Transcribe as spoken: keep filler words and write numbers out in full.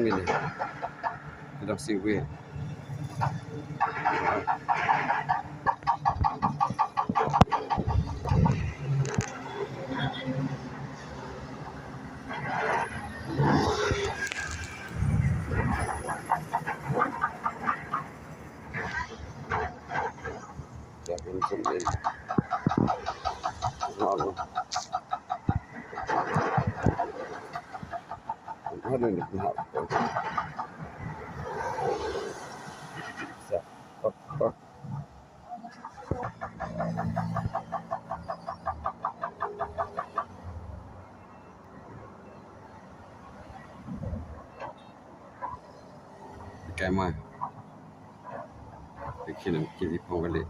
Mini. Dang siwi. Kai ma. Ki khin ki phong kali.